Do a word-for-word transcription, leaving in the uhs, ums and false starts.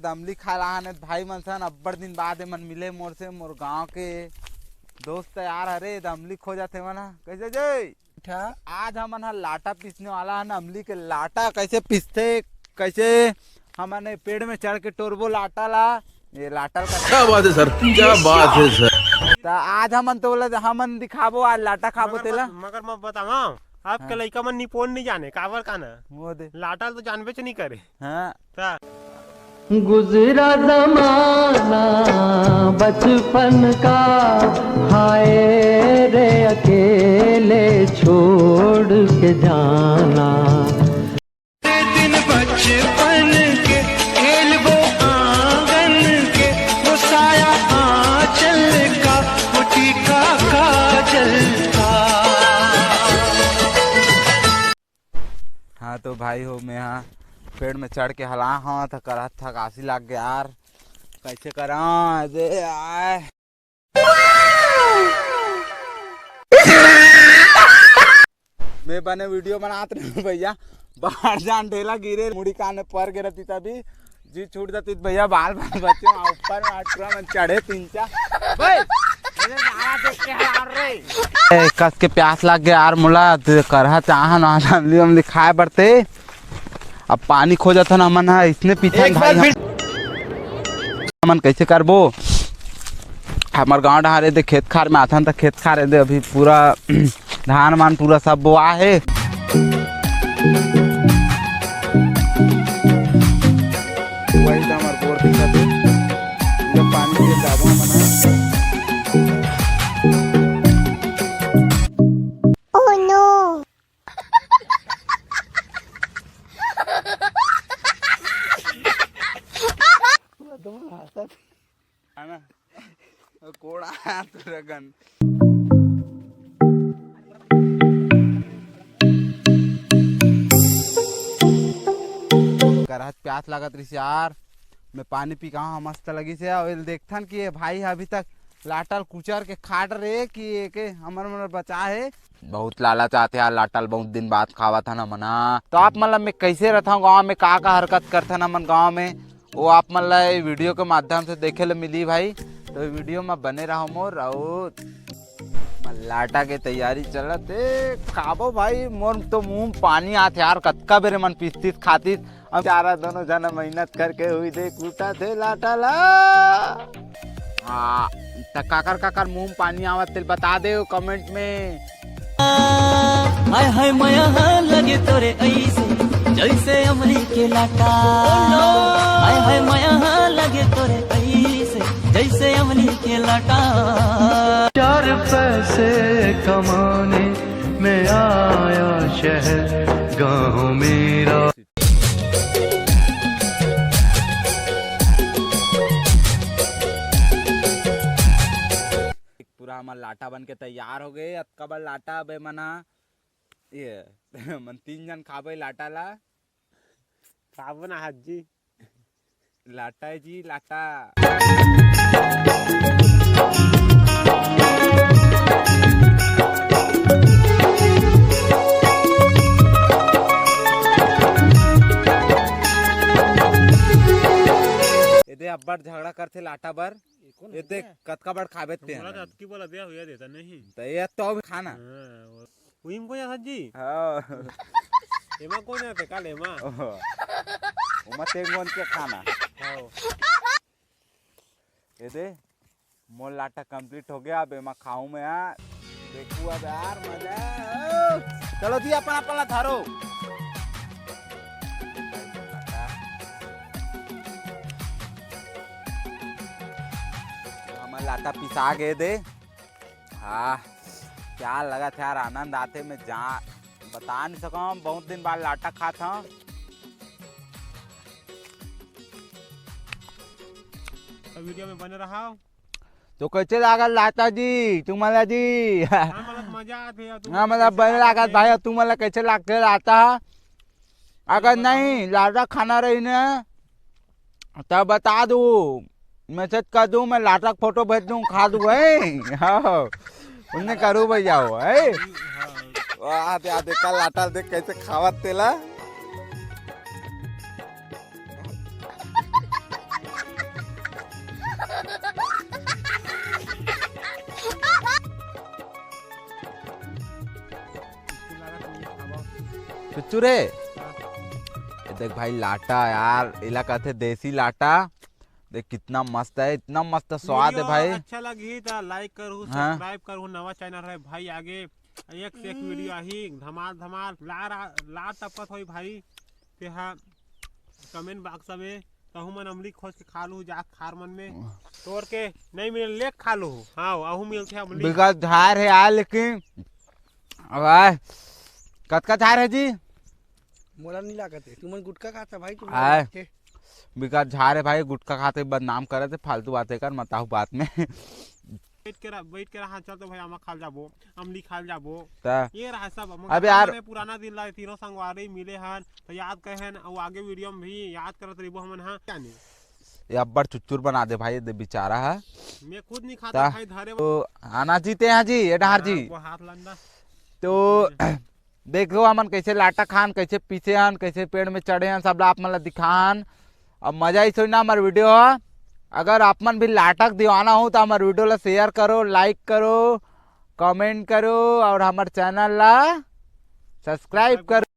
अमली खाए ला आने भाई मन सन, अब्बड़ दिन बाद एमन मिले मोर से, मोर गांव के दोस्त यार हरे, त अमली खो जाथे मन ह। कैसे जय? आज हमन ह लाटा पीसने वाला हन, अमली के लाटा कैसे पीसथे, कैसे हमन ए पेड़ में चढ़ के टोरबो लाटा ला, ये लाटा का क्या बात है सर, क्या बात है सर। त आज हमन तो बोला हमन दिखाबो, आज लाटा खाबो मगर तेला। मत, मगर मैं बतावा, अब के हाँ। लइका मन निपोन नहीं जाने, काबर का ना? वो दे। लाटा तो जानबे च नहीं करे। हाँ। त गुजरा जमाना बचपन का, हाय रे अकेले छोड़ के जाना। दिन बचपन के, खेल वो आंगन के, वो साया आंचल का, वो टीका काजल का। हाँ तो भाई हो, मैं हा पेड़ में चढ़ के हला हव, त करत थकासी लाग गे यार, कैसे करा दे आय। मैं बने वीडियो बनात रहे भैया, बाहर जान ढेला गिरे, मुड़ी कान में पर गिरती तभी जी छूट जाती भैया, बाल बाल बच्चे वहाँ ऊपर में अटरा में चढ़े तीन चार। भाई, इधर नारा देख के हला रे। ए, कस के प्यास लाग गे यार मोला, त करहा चाहा ना अमली अमली खाए बरते। अब पानी खो जाता ना, हमन हा इसने पीछे एक भाई बार हम फिर हमन कैसे करबो? हमर गांव डहार एदे खेत खार में आथन त खेत खार एदे अभी पूरा धान मान पूरा सब बोआ हे। वही तो हमर बोर दिखत हे। जब पानी के दाबा मना। Oh no! है ना? कोड़ा हाथ रगन। करहत प्यास लागत रहिस यार, मैं पानी पी कहा मस्त लगिस हे। अउ एल देखथन कि ये भाई ह अभी तक लाटा ल कुचर के खाट रे कि एके हमर मन बचा हे। बहुत लालच आथे यार लाटा ल, बहुत दिन बाद खावत हन हमन ह। तो आप मन ल मैं कैसे रथव गाँव में, का का हरकत करथन हमन गाँव में, वो आप मन ल ये वीडियो के माध्यम से देखे ल मिली भाई। तो ये वीडियो में बने रहो मोर। अउ लाटा के तैयारी चलत हे, खाबो भाई। मोर तो मुंह में पानी आत हे यार, कतका बेर मन पीसतीस खातीस। अब चारा दोनों जन मेहनत करके हुई दे कूटा थे लाटा ला। हाँ, त काकर काकर मुंह में पानी आवत तेल बता दे कमेंट में। हाय हाय मया लगे तोरे ऐसे, जैसे अमली के लाटा। हाय हाय मया लगे तोरे ऐसे, जैसे अमली के लाटा। चार पैसे कमाने मैं आया शहर, गाँव मेरा। पूरा हमर लाटा बन के तैयार हो गए। अतका बड़ लाटा बे मना, ये मन तीन जन खाबे लाटा ला। खाबो ना हाथ जी। लाटा है जी, लाटा। एदे अब्बड़ झगड़ा करथे लाटा बर। एदे कतका बड़ खाबे ते। मोला तो अतकी बोला दे हुआ देता नहीं। तो ये तो अभी खाना। हाँ, वो उही म कोन जाथस जी? हाँ। एमा कोन जाथे काल एमा? ओहो। ओमा तेंगोन के खाना। हाँ। ये दे, मोर लाटा complete हो गया, अब एमा खाऊं मैं यार। देखू अब यार मजा। चलो जी अपन अपन ला धरो। हमर लाटा पिसा गए दे। हाँ, क्या लगत हे यार, आनंद आथे। मैं जा बता नहीं सकूँ, बहुत दिन बाद लाटा खात हूँ। तो वीडियो में बने रहा। तो कैसे लागल लाटा जी तुम्हारा जी? हाँ, मतलब मजा आथे यार, तुम हाँ, मतलब कैसे बने लागत लागत हे? भाई, तुम्हारा कैसे लागथे लाटा? अगर नहीं लाटा खाना रही ना, तब बता दू, message कर दू, मैं लाटा के फोटो भेज दूँ, खा दू। है हाँ, उन्हें करू भैया हो है। वाह, दे, आ, देखा लाटा देख कैसे खावत तेला। चुरे, ये देख भाई लाटा यार, एला कहथे देसी लाटा। देख कितना मस्त है, इतना मस्त स्वाद है भाई। अच्छा लगी तो लाइक करू, हाँ। सब्सक्राइब करू, नवा चैनल है भाई, आगे एक से एक वीडियो आही, धमाल धमाल। लार लार टपकत होई भाई, ते हा कमेंट बॉक्स में कहूँ मन अमली खोज के खा लू, जात खार मन में तोड़ के नहीं मिले, ले खा लू। हाँ, अहू मिलथे अमली। बिकट झार है यार, लेकिन अब आए, कतका झार है जी? मोला नहीं लागत है, तुमन गुटखा खाता भाई, तुम आए। बिकट झार है भाई, गुटखा खाते बदनाम करत है, फालतू बातें कर, मताहू बात में। बैठ के रहा, बैठ के रहा, चल तो भाई, आमा खाल जाबो, अमली खाल जाबो। त ये रहा सब। अबे यार, पुराना दिन ला तीनों संगवारी मिले हन, तो याद कहे हन, अउ आगे वीडियो में भी याद करत रहिबो हमन, हाँ, क्या नहीं? ये अब्बड़ चुच्चुर बना दे भाई, दे बेचारा है। मैं खुद नहीं खाता भाई, धरे तो आना जी, ते हाँ जी, ये डहार जी। हाँ, वो हाथ लंदा। तो देखो हमन कैसे लाटा खान, कैसे पीसे हन, कैसे पेड़ में चढ़े हन, सब ला आप मन ला दिखान। अब मजा ही सोई ना हमर वीडियो ह। अगर आप मन भी लाटा के दीवाना हो तो हमर वीडियो ला शेयर करो, लाइक करो, कमेंट करो और हमर चैनल ला सब्सक्राइब करो।